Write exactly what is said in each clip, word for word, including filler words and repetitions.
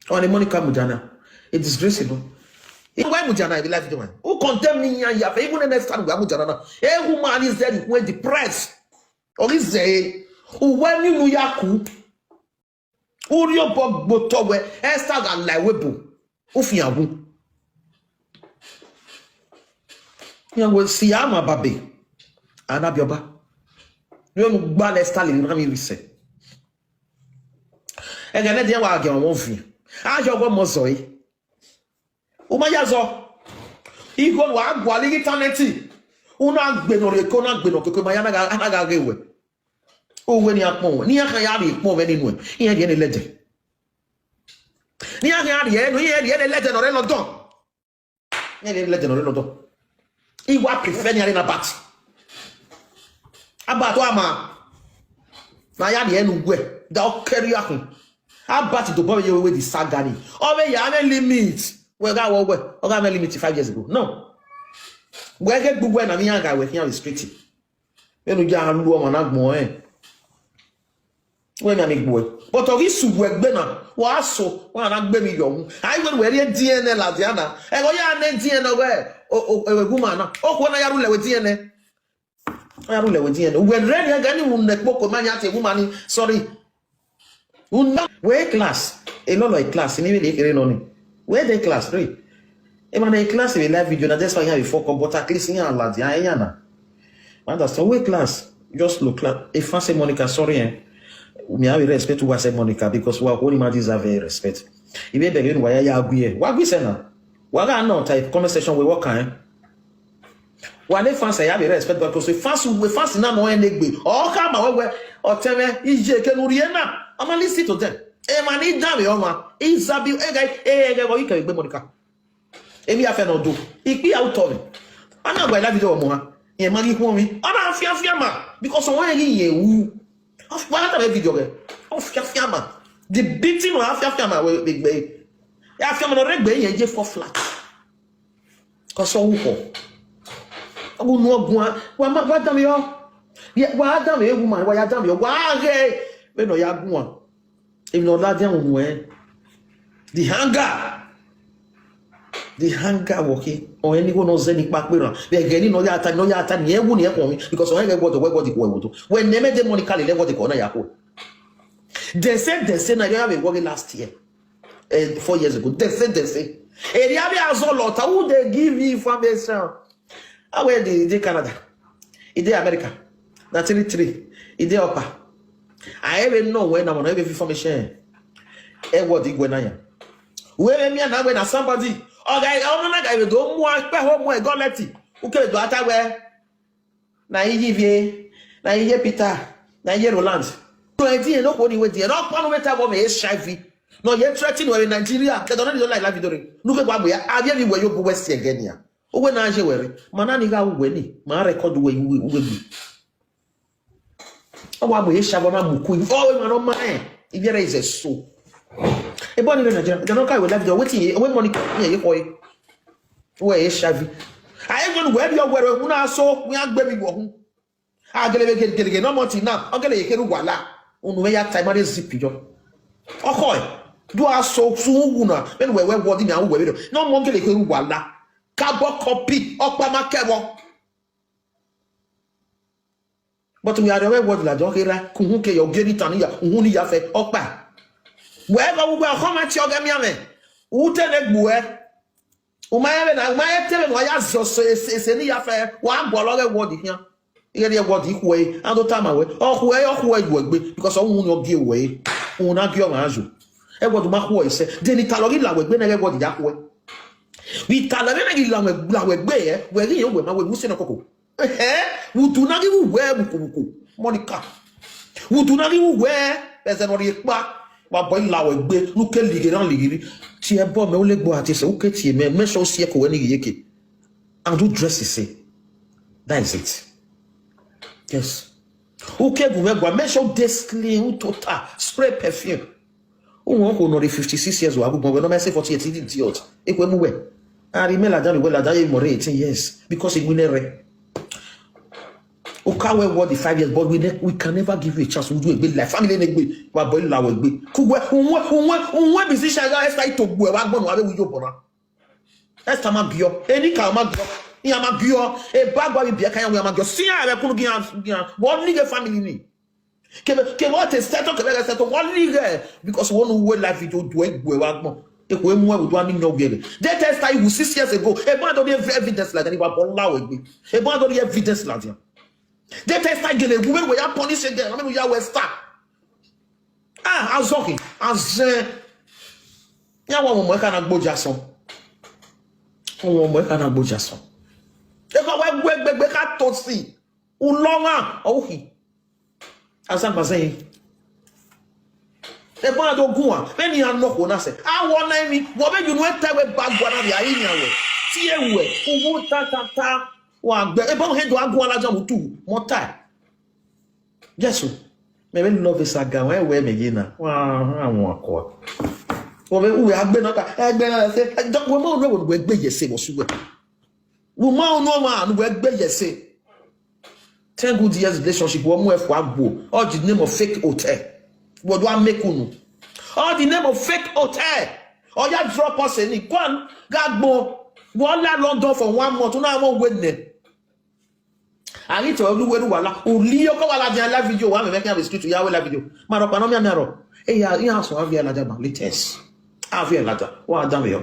Ọni Monica mudia na. A disgrace, no? Why mudia na? I be like, who condemn me yan ya? Even the next time we are mudia na. Eh, woman is there, you depressed. Or is there? Who when you know yaku? Uri obọ gbe otọ wẹ, Esther gha la ẹvbo ebo, u fian wu. Iran wẹ si ama babe, a na biẹ ọba. Rẹn unu gba la Esther lele na vbe rre isẹ. Ẹghẹ ne ẹdẹ wa gẹ ọmọ viẹn, a yọ ọghọ ọmọ zọ ẹre. U ma ya zọ. Igho ne wa gualọ ighe talent, u na gbe ne ọ rhie eke, u na gbe ne ọ koko, ma ya na gha, a na gha ghe wẹ. Uwẹ ne iran kpọn wẹ, ne iran khan ya rhie kpọn mwẹ ne inuẹ, iran rhie ne lẹdẹ. Ne iran khan ya rhie ne, iran rhie ne lẹdẹ ne ọ rre London. Iran rhie ne lẹdẹ ne ọ rre London. I wa prefer ne iran rhie ne Albert. Albert wa ma. Na ya rhie ne uwẹ, da ọ kẹrriọ akhọn. Albert dobọ vbe ye wẹ the saga ni. Ọ vbe ya mwẹ limit. Wẹ gha wọ wẹ, ọ gha mwẹ limit five years ago. No. Wẹ ghe gbe uwẹ na, ne iran gha wẹ khian restrict. Vbene u ya lu ọmwa na agbọn ẹnrẹn, wẹ miẹn amẹ gbuẹ. But ọ ghi sẹ uwẹ egbe na, wa so, wa na gbe emwi yọ wu. A i wẹ ne uwẹ rhie D N A ladian na. Ẹghẹ ọ ya ne D N A ọghe, o, o, ẹvbo egbe ima na. Okhuo na ya rhulẹ wẹ D N A. Ọ ya rhulẹ wẹ D N A. Uwẹ rẹ ni ẹghẹ ni unu ẹkpokpo ma yan tie egbe ima ni. Sorry. Una wẹ class, a lot of class, ni vbe kere nọ ni. Wẹ de class, re. Emwa ne class vbe live video na, that's why I have a fuck up, but at least iran ladian, iran na. Understand? Wẹ class, just look class. If I say Monica, sorry, eh. Mi have respect to say Monica because wa holy man deserve a respect. If you beg you, why ya gui, eh? Wa gui sẹ na. Wa gha nọ ta comment section wẹ wa kan, eh. Wa ne fans ya vbe respect, because fans, fans na nọ rẹn ne egbe. Ọ khama wẹ wẹ, ọtẹn mwẹ, iye kene u rhie na. Ọma, listen to them. Emwa ni danmwehọ ọmwa, izabi, ẹghẹ, ẹghẹ vbe ọ ghi kẹ vbe egbe Monica. Emwi ya fẹ ne ọ do. Ikpia utọ mwẹ. A na gua la video ọmọ ha. Rẹn ma ghi khuọnmwi. Ọ na fian fian ma, because ọmwa rẹn ghi yẹn wu. Ọ fi, wa na ta mwẹ video ghẹ. Ọ fian fian ma. The beating ọ fian fian ma wẹ egbe. Ya fian ma ne ọ rre egbe, irẹn ye fall flat. Cause ọ wu khọ. Ọ wu unu ọ guan. Wa ma, wa danmwehọ. Ye, wa danmwehọ, woman, wa ya danmwehọ. Wa ghẹ vbene ọ ya guan. Emwi ne ọ ladian unu ẹn. The hunger. The hunger wọ khin. Ọ rẹn ne igho ne ọ zẹ ne ikpa kpe rran. Vbe ẹghẹ ni ne ọ ya ta, ne ọ ya ta, ne irẹn wu ne irẹn khuọnmwi. Because ọ rẹn ghẹ word, wẹ word khuẹ vbe odo. Wẹ ne mẹ de Monica lele word khuẹ, ọ na ya khuẹ. They say, they say, na ya vbe wọ ghe last year. Eh, four years ago. They say, they say. Area vbe azọ lọta, who dey give you information? Awe dey, dey Canada. I dey America. Na three three. I dey Upper. A i vbe nọ wẹ na, na vbe information. E word iguẹ na ya. Wẹ vbe miẹn na wẹ na somebody. Ọ gha, ọ na gha vbe do mu akpẹ ho mu ẹgọ lẹti. U kere do ata wẹ. Na iye Ivie, na iye Peter, na iye Roland. To edi eno ko ni we di, eno kpanu meta vbe H I V. No ye threaten wẹ Nigeria, ke do ne do like live video re. Nu ke gba gbe ya, avie mi wẹ yo bu wẹ si ẹghẹ nia. Uwẹ na je wẹ re, ma na ni gha uwẹ ni, ma record uwẹ, uwẹ, uwẹ gbe. Ọ wa mu H I V na mu ku, ọ, emwa nọ ma rẹn, ivie ẹre is a so. Ebo ni rre Nigeria, they don't carry with life, they waiting, wait money, yeah, you boy. Wẹ H I V. A i wẹ ne uwẹ rhie ọwẹ rẹ, u na so, u ya gbe emwi vbe ọhun. A gele vbe gele gele gele ne ọmọ ti na, ọ gele ye kherhe uwa la. Unu mwẹ ya ta ima rre zip yọ. Ọkhọ ẹ, do a so sun uwu na, vbene uwẹ wẹ word ni a ru uwẹ vberriọ. Ne ọmọ gele kherhe uwa la. Carbon copy, ọkpa ma kẹ vbọ. But uwẹ a rhie ọghe word ladian, ọ kherha, ke uhun ke yọ, gie ne itan ni ya, uhun ni ya fẹ, ọkpa. Wẹ gha vbe uwẹ ọkhọ ma tie ọghe mianmwẹ, u te ne gbuẹ. U ma rẹn vbene, u ma rẹn te vbene uwa ya zọ ese, ese, ese ne I ya fẹ, wa gualọ ọghe word khian. Ighẹ rhie word khuẹ, a do tama wẹ, ọ khuẹ, ọ khuẹ yu egbe, because ọ wẹ unu ọ gie wẹ, unu na gie ọmwa yo. E word ma khuẹ sẹ, de ne I talọ ghi la wẹ egbe nẹ, ighẹ word ya khuẹ. Vbe I talọ vbene ghi la wẹ, la wẹ egbe ẹ, wẹ ghi rẹn wẹ ma wẹ mu sẹ nọ koko. Ehẹ, vbe udu na ghi vbe uwẹ vbe uko vbe uko, Monica. Vbe udu na ghi vbe uwẹ, vbe ẹzẹ ne ọ rhie kpa, wa bọ I la wẹ egbe, ne u ke lighe na lighe rri. Tie ẹbọ mẹ, u legbo a tie sẹ, u ke tie mẹ, make sure u si ẹko wẹ ni ghi ye ke. And u dress sẹ. That is it. Yes. U ke gu mwẹ gua, make sure u dey clean, u tota, spray perfume. U wọn okhuo ne ọ rre fifty six years, wa gu gbọn wẹ ne ọ ma say forty eight, idiot. Ekhue mu wẹ. A rhie mẹ ladian, wẹ ladian ye more than eighteen years because I winna rẹ. Oka wẹ wọ the five years, but we, ne, we can never give you a chance. Udu egbe life, family ne gbe, wa bọ la wẹ gbe. Ku wẹ, unwe, unwe, unwe musician ga Esther to gbe wa gbọnu ave wi yo bọra. Esther ma biọ, Enika ma biọ, iya ma biọ, e ba gua bi biẹ ka ya wẹ ma biọ. Si ya wẹ kunu gi ya, gi ya. Wọ ni ge family ni. Kevbe, kevbe ọ te settle, kevbe ghe settle, wọ ni ge, because wọ nu we live video do egbe wa gbọn. Eku emu ẹvbo do a ni yọ wiẹrẹ. They test I was six years ago. Ebo a do the evidence like that, wa bọ la wẹ gbe. Ebo a do the evidence like that. They test I gele, we ya punish again. I mean, we ya West Star. Ah, azọghi, azẹn. Ya wa mọ ẹka na gboja sọn. Wa mọ ẹka na gboja sọn. Eko wẹ gbe gbegbe ka to si. Ulọmwa, ọ uhi. Azagba zẹn. Ebo na do guan, vbene iran nọ okhuo na sẹ. A wọ na emwi, wọ vbe ye unu ẹta wẹ ba guan na vbe a rinmwian wẹ. Tie wẹ, uwu ta ta ta, wa gbe, ebo he do a guan ladian mu tu, mọ ta. Jesu, mẹ vbe love saga, wẹ wẹ mẹ ye na. Wa, wa wọn akua. Wọ vbe uwe agbe na ka, egbe na se, wẹ ma wẹ wẹ gbe ye se vbe ọsu wẹ. Wẹ ma unu ọmwa ne wẹ gbe ye se. Ten good years relationship, wọ mu ẹfua gbuo. All the name of fake hotel. Wọ do a make unu. All the name of fake hotel. Ọ ya drop us ni. Go and ga gbọn. Wọ la London for one month. Una wọ wẹ nẹ. A ghi tọ unu wẹ ru wa la. U li ọkọ wa ladian live video. Wa mẹ mẹ khian vbe street, u ya wẹ live video. Ma rhọkpa ne ọ mianmian rrọọ. Eya, iran sọ avie ladian ma latest. Avie ladian. Wa dan vbe yọ.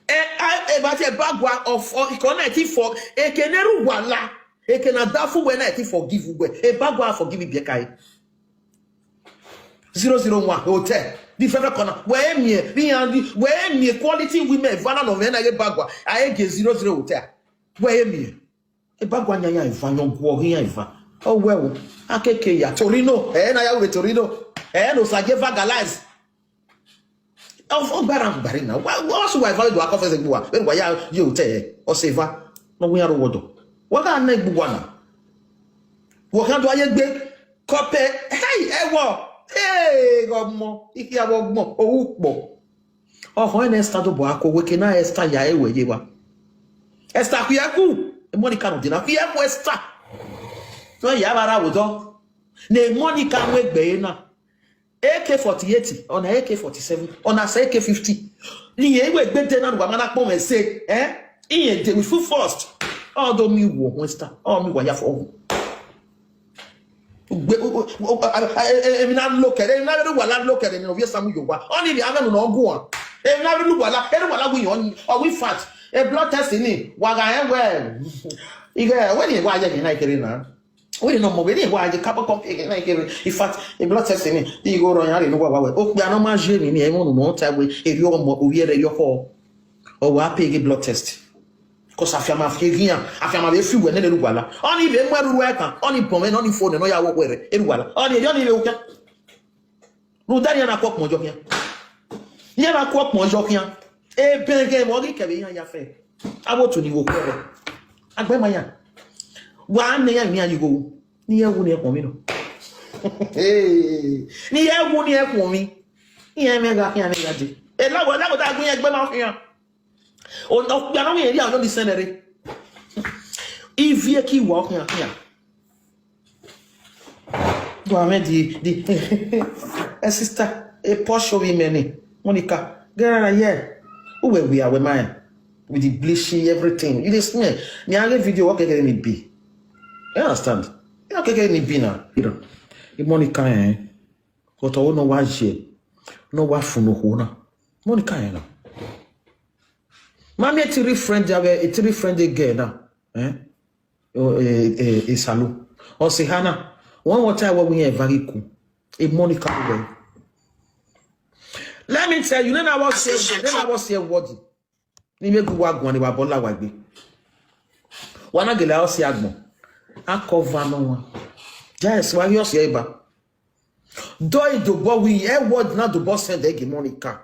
E, a, e ba tie ba gua of, of, ikọ na ti fọ, eke ne ru wa la, eke na da fu wẹ na ti forgive wẹ. E ba gua forgive biẹ kae. Zero zero one hotel. The favorite corner. Wẹ e miẹn, vbe iran di, wẹ e miẹn quality women, vana nọ mwẹ na ye ba gua. A e gie zero zero hotel. Wẹ e miẹn. E ba gua yan yan eva, yan guọ ghi yan eva. Ọ wẹ o, a keke ya Torino, ẹ na ya wẹ Torino, ẹ no sa je evangelize. Ọ, ọ gbara gbari na. Wa, wa su wa eva do a confess gbe wa. Vbe wa ya ye hotel, ọ se eva. No we ya ro wodo. Wa ga na gbe wa na. Wọ khian do a ye gbe kọpẹ, hey, ẹvbo, hey, ọmọ, ikhiavbe ọgbọn, ohu kpọ. Ọkhọ ẹre ne Esther do bọ ako, wẹ ke na Esther ya ẹre wẹ ye evba. Esther khui ẹku, Monica nọ dena khui ẹku Esther. Nọ ya vbe ara vbe odọ. Ne Monica mu egbe ẹre na. A K forty-eight, ọna A K forty-seven, ọna sẹ A K fifty. Ne irẹn wẹ egbe dena ne uwa ma na kpọnmwẹ ẹse, eh? Irẹn dey with full force. Ọ do miẹn uwu ọhọn Esther, ọ miẹn uwa ya fọ ọhọn. Ugbe, u, u, u, a, a, e, e, emwi na lo kẹrẹ, emwi na rre uwa la lo kẹrẹ ne ovbi Esamu ye owa. Ọni rhie amwẹ unu ne ọ guan. Emwi na rre uwa la, erha uwa la wi yan, ọ wi fat. E blood test ni, wa gha rẹn wẹ, ighẹ, wẹ ni wa ye emwi na kere na. Wẹ ni nọ mọ, wẹ ni wa ye kabọ kọ emwi na kere. In fact, e blood test ni, igho rọ yan rre ne uwa wa wẹ. Okpia ne ọ ma ye emwi ni, ẹmwẹ unu ne ọ ta wẹ, erriọ ọmọ, ovbi ẹre erriọ khọ. Ọ wa pay ghe blood test. Because afianma fi eghian, afianma vbe fi uwẹ nene erha uwa la. Ọni vbe mu ẹre ru ẹkan, ọni bọnmwẹ ne ọni fo nẹ ne ọ ya wẹ okhuo ẹre, erha uwa la. Ọni erriọ ni vbe ukhian. Rhunmwuda iran na ku ọkpọn yọ khian. Iran na ku ọkpọn yọ khian. Ebẹn ghẹ mwẹ ọ ghi kẹvbe iran ya fẹ. Avbe otu ni vbe okhuo ẹre. Agbẹma iran. Wa nẹ iran emwi iran ye igho. Ne iran wu ne iran khuọnmwi nọ. Ne iran wu ne iran khuọnmwi. Iran mwẹ gha khian ne iran dee. Elawẹ, elawẹ da gu iran egbe ma khian. Okpia ne ọ miẹn erriọ, ọ ni sẹnẹ rre. Ivie ke iwa ọ khian khian. Do amẹ di, di, eh, sister, e Porsche ovbi mẹ ni, Monica, get out of here. Uwẹ wia wẹ ma rẹn. With the bleaching, everything. You dey smell. Ni a ghe video, wọ kẹkẹ ni bi. You understand? You kẹkẹ ni bi na. You know, Monica, eh? But ọ ne ọ wa ye, ne ọ wa funu okhuo na. Monica rẹn na. Ma miẹn three friend avbe, three friend girl na. Eh? O, eh, eh, Esalu. Ọ sẹ eha na. Wẹ wọ ta wẹ wẹ iran eva ghi ku. E Monica wẹ. Let me tell you, nena wọ si, nena wọ si ẹwọdi. Ni vbe gu wa guan ni wa bọ la wa egbe. Wa na gele a si agbọn. A cover nọ wan. Yes, wa ghi ọ si ẹre ba. Do i dobọ wi, ẹwọdi na dobọ send ẹre gie Monica.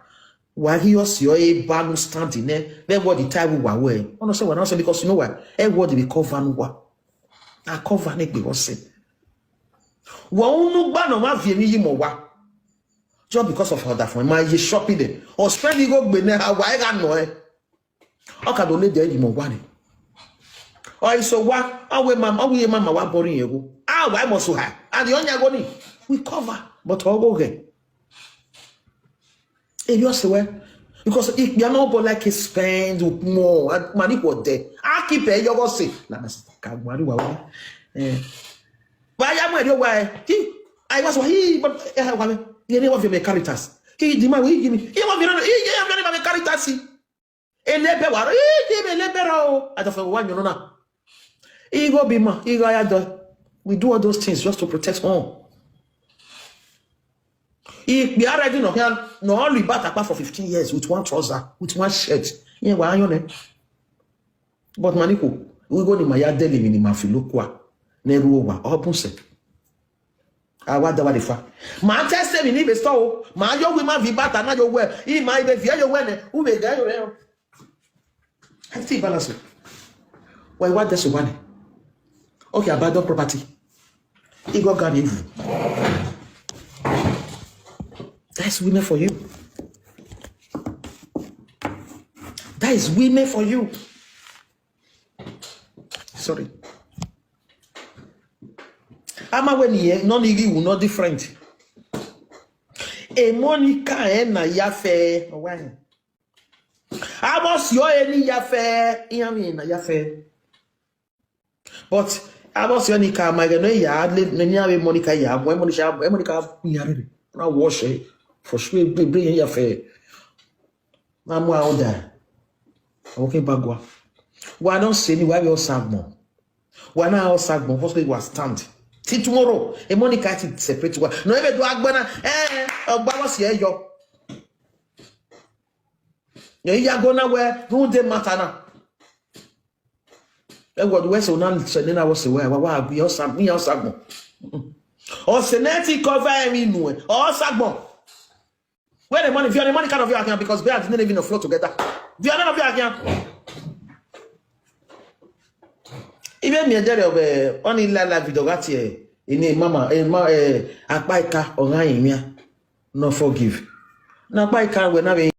Wa ghi ọ si ẹre ba nu stand nẹ, vbe ẹwọdi ta ẹvbo uwa wẹ. Ọ nọ sẹ wa na sẹ because you know why? Ẹwọdi vbe cover nu wa. A cover ne egbe vbọ sẹ. Wẹ unu gba ne ọ ma viọ emwi yi mẹ owa. Just because of ọdafẹn, ma ye shopping dẹ. Ọ spend igho gbe nẹ, a wa ẹre gha nọ ẹ. Ọ ka do lele ẹre yi mẹ owa nẹ. Ọ i so wa, ọ wẹ mama, ọ wẹ iye mama wa bọrọ irẹn gho. A wa must hide. And the only agony, we cover. But ọ gho ghẹ. Erriọ sẹ wẹ. Because ikpia no go like spend more. Ma ni khuọ dẹ. A keep ẹ yọghọ sẹ. La ma sẹ ka gua ri wa wa. Eh. Wa ya mu ẹre owa ẹ. Ki, I was, he, but, eh, wa me. Ye ne wa fi me characters. He di ma we give me. Ye wa fi no, he, ye wa fi me characters. Elebe wa ro, he, ye me elebe ro. I don't feel one, you know now. He go be ma, he go ya do. We do all those things just to protect home. He be already no here, no all about akpa for fifteen years with one trouser, with one shirt. Yeah, wa yo ne. But ma ni khuo, we go ni ma ya deli mi ni ma fi lo kua. Ne ru owa, ọ bun sẹ. A wa da wa de fa. Ma test mi ni be store o. Ma yo wi ma vi bata na yo wẹ. I ma ibe viẹ yo wẹ nẹ. U be ga yo rẹ o. Everything balance o. Wa i wa dẹ so wa nẹ. Okay, abandon property. I go ga ni vu. That's women for you. That is women for you. Sorry. A ma wẹ ne irẹn nọ ni ghi wu nọ different. Emọ ni ka rẹn na ya fẹ, ọ wa rẹn. Avbe ọse ọre ni ya fẹ, iran vbe na ya fẹ. But avbe ọse ọre ni ka ma ẹghẹ ne ya le, ne iran vbe Monica ya, mu Monica, Monica iran rere. Na wọ ọse, for sure, bre, bre iran ya fẹ. Na mu aro da. Ọvbokhan ba gua. Wa ne ọse ni, wa vbe ọse agbọn. Wa na ọse agbọn, hospital wa stand. Till tomorrow, e Monica ti separate wa. No, ebe do agbọn na, eh, ọgba wọ si ẹ yọ. Ẹ i ya go na wẹ, rhunmwuda matter na. Ẹ wọ, wẹ sẹ na sẹ ne na wọ sẹ wẹ, wa, wa, gbe ọse agbọn, gbe ọse agbọn. Ọse ne ti cover ẹmwẹ inu ẹ, ọse agbọn. Where the money? If you are the money, kind of you can, because they are the name of flow together. If you are none of you can. Even me there, eh, only la la video got here. In a mama, eh, ma, eh, akpa ika, ọgha imia. No forgive. Na akpa ika, we na be